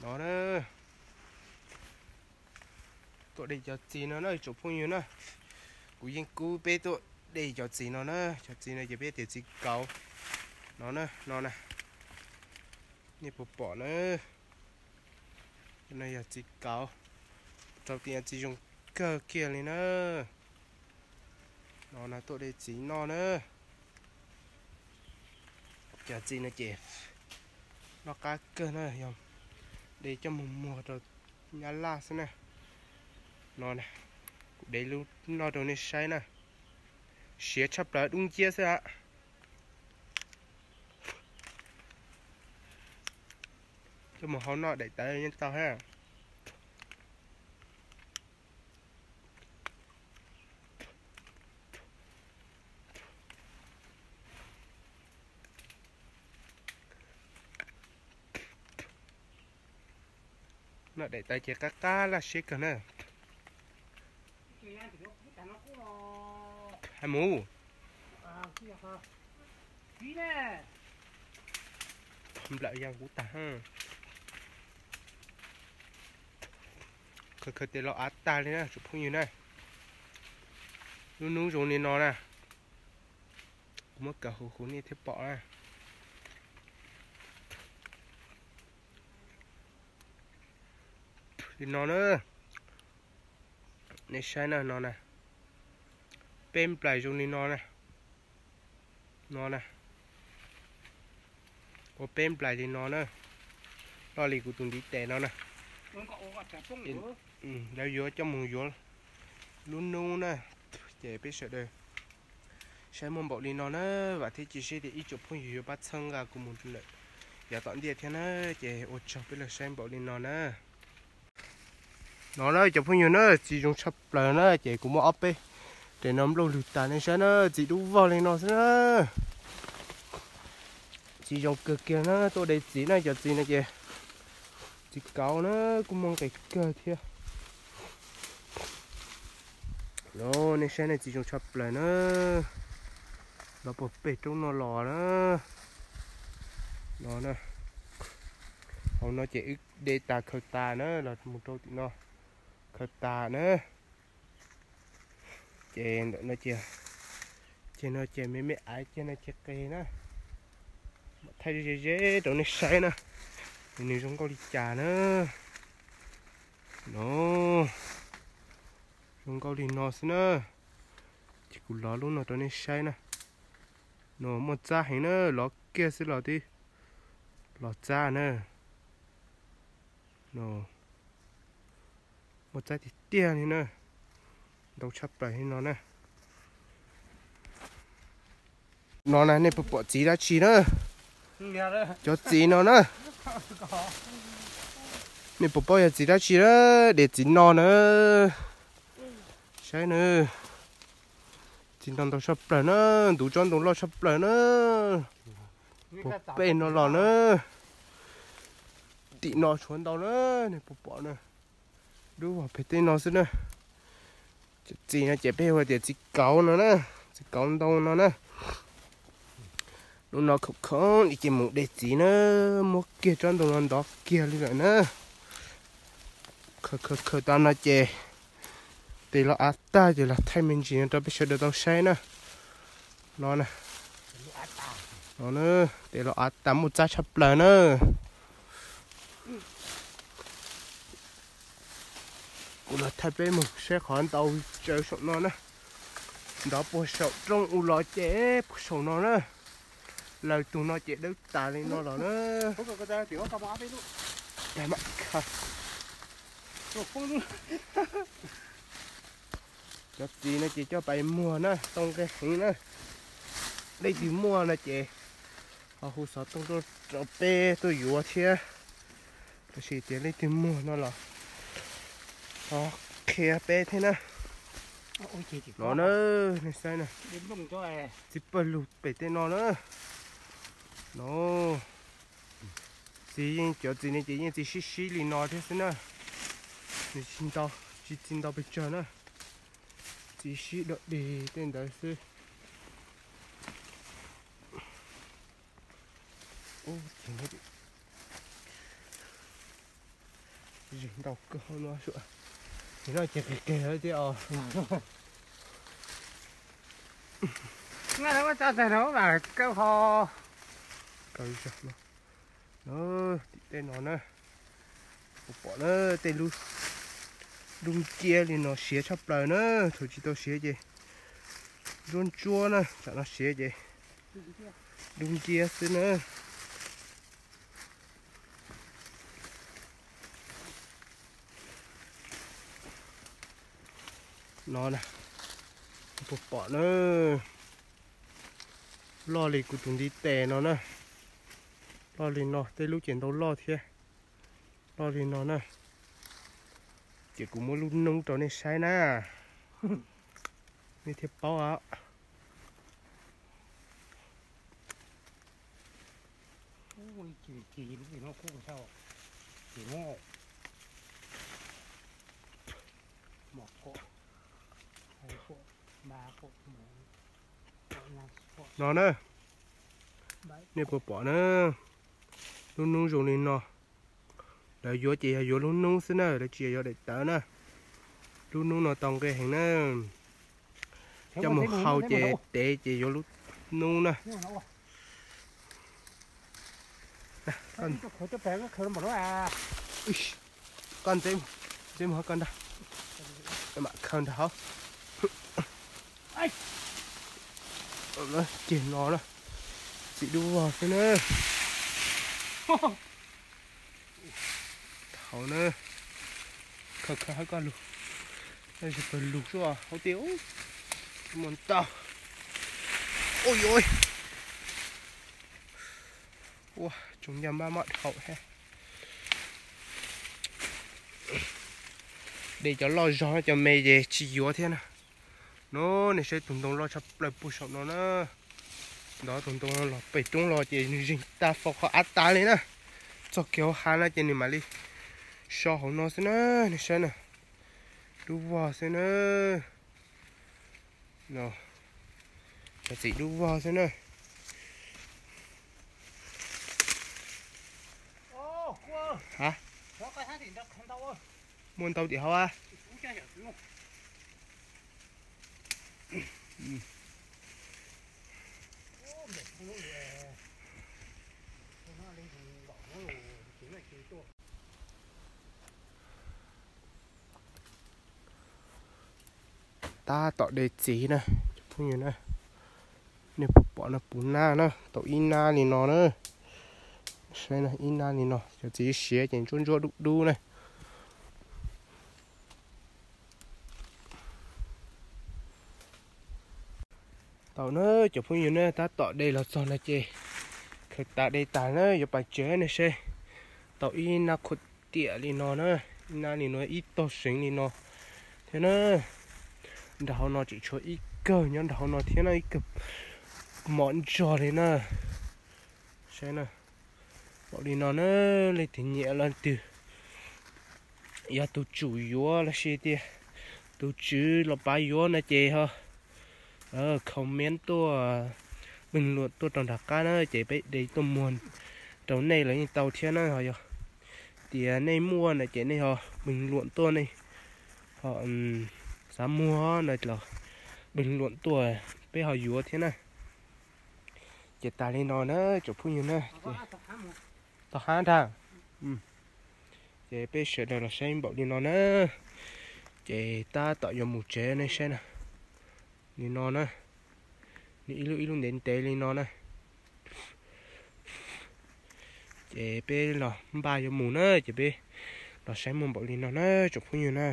No na, tuaj de cov txiv no na tsoom phooj ywg na. Kuv yeej kub peb tuaj de cov txiv no na. Cov txiv no ces peb tias txiv kauv no na, no na. Nej puas pom na? No yog txiv kauv, rau tias txiv zoo kawg kiag li na. No na, tuaj de txiv noj na. Cov txiv no ces noj qab kawg na, yog de coj mus muag rau Nyab Laj xwb na. No na, kuv de lub noj rau nej saib na. Siav tshaj plaws, dub nciab xwb a. Coj mus hau noj daim tawv yeej tau thiab. Noj daim tawv ces qab qab laj siab kawg na. Hais mus. Nplawm yag kuv tag. Khaws khaws tes los av tag li na tsoom phooj ywg na. Lub hnub zoo li no na, kuv muab kaw huv huv nej thiaj pom na. Li no na, nej saib na, no na, peb nplaim zoo li no na. No na, ua peb nplaim li no na, loj li kuv tus ntiv tes no na. Lawv yuav coj mus yuav lub hnub na, ces peb sawv daws saib muaj npaum li no na. Vam thiab cia siab tias ib tsoom phooj ywg yuav pab txhawb nqa kuv mus lawm yav tom ntej thiab na. Ces ua tsaug peb los saib npaum li no na. No na cov phooj ywg na, txiv zoo tshaj plaws na, ces kuv muab ob peb daim no nplooj lwg tas nej saib na, txiv dub vog li no xwb na. Txiv zoo kawg kiag na, tuaj de txiv na, cov txiv no ces txiv kauv na, kuj muaj nqis kawg thiab. No nej saib na, txiv zoo tshaj plaws na, los puag pem roob no los na. No na, hauv no ces wb de tas khaws tas na, los mus rau tim no khaws tas na. Ces ntawm no ces, ces no ces me me aiv, ces no ces qis na. Thaij ze ze rau nej saib na, nws zoo nkauj li cas na. No, zoo nkauj li no xwb na. Ces kuv lov lub no rau nej saib na. No muaj txab heev na, lov kiag xwb los twb los txab na. No, muaj txab tiag tiag li na, ntau tshaj plaws li no na. No na, nej puas pom txiv dab tsi na? Cov txiv no na, nej puas paub yog txiv dab tsi na? De txiv no na, saib na. Txiv no ntau tshaj plaws na, ntuv tsob ntoo loj tshaj plaws na. Puag pem no los na, tim no tshuav ntau na, nej puas pom na. Dub vog pem tej no xwb na. Cov txiv no ces peb hu tias txiv kauv no na, txiv kauv ntau no na. Lub no khoom khoom li ces mus de txiv na, muab kiag tsob ntoo no ntov kiag li lawm na. Khaws khaws khaws tau no ces tes los av tag ces los thaij me ntsis no rau peb sawv daws tau saib na. No na, no na, tes los av tag, muaj txab tshaj plaws na. Kuv los thaij peb mus saib qhov ntau tsawv saum no na. Ntov puag saum roob u los ces puag saum no na. Lawv tus no ces dawb tas li no los na. Cov txiv no ces coj pais muag na, tau nqi heev na. Leej twg muaj no ces ho hu xov tooj tuaj rau peb tuaj yuav thiab. Tab sis tias leej twg muag no los ho qhia peb thiab na. No na, nej saib na, txiv pawg lug pem tej no na. No, txiv yeej, cov txiv no ces yeej txiv sib sib li no thiab xwb na. Nws tsis ntau, tsis txiv ntau pes tsawg na. Txiv sib dog dig tej ntawd xwb. Ntau kawg no, ces no ces qis keg thiab os. Ua tso tag no mas kaw ho kaw zog no. Tim tej no na, puas pom na, tej lub nciab li no siav tshaj plaws na, thaum tsis tau siav ces ntsuab ntsuab na, tsam no siav ces dub nciab xwb na. No na, puas pom na, loj li kuv tus ntiv tes no na, loj li no, tej lub ces ntau loj thiab, loj li no na. Ces kuv muab lub noob rau nej saib na, nej thiaj paub os. No na, nej puas pom na, lub noob zoo li no. Lawv yuav ces yog yuav lub noob xwb na, lawv tsis yog yuav daim tawv na. Lub noob no tau nqe heev na, coj mus hau ces tev ces yuav lub noob na. Koj ntxeeb, ntxeeb mus hauv koj ntag, mam khaws nrog hauv. Ceg no na, txiv dub vog xwb na. Hauv na, khaws khaws hauv koj lug, tab sis pawg lug xwb hauv tej mus ntau. Ua tsoom ncaj maj maj dhau thiab. De cov loj zog cov me ces tsis yuav thiab na. No nej saib tus ntoo loj tshaj plaws puag saum no na. Ntov tus ntoo los pem roob los ces nws zeeg tag fo qhov av tas li na. Txog kiag hauv hav no ces nws mam li so hauv no xwb na. Nej saib na, dub vog xwb na. Cov txiv dub vog xwb na. Ha, muaj ntau tim hauv a. Tab tom de txiv na, cov phooj ywg na, nej puas pom no, puv nab na, tau ib nab li no na. Saib na, ib nab li no, cov txiv siav ces ntsuab ntsuab dub dub na. Tau na, cov phooj ywg na, tab tom de los txog no ces khaws tas de tas na, yuav pais tsev ne seb. Tau ib nab qhuav tiam li no na, ib nab li no ib tog seev li no thiab na. Nram hauv no tseem tshuav ib kawg nyob nram hauv no thiab na, ib kawg mom ntsog li na. Saib na, npaum li no na, leej twg nyiam los twg yog tus tsum yuav los sis tias tus tswv los pav yuav no ces ho comment tuaj, bình luận tuaj rau nram qab na, ces peb de tuaj muag rau nej los yeej tau thiab na. Ho yog tias nej muaj no ces nej ho bình luận tuaj, nej ho xav muag no los bình luận tuaj, peb ho yuav thiab na. Ces tas li no na tsoom phooj ywg na, ces tau hab ntag. Ces peb sawv daws los saib npaum li no na. Ces tab tom yuav mus tsev nej saib na. Li no na, nws ib lub ib lub ntev ntev li no na. Ces peb los npaj yuav mus na, ces peb los saib muaj npaum li no na tsoom phooj ywg na.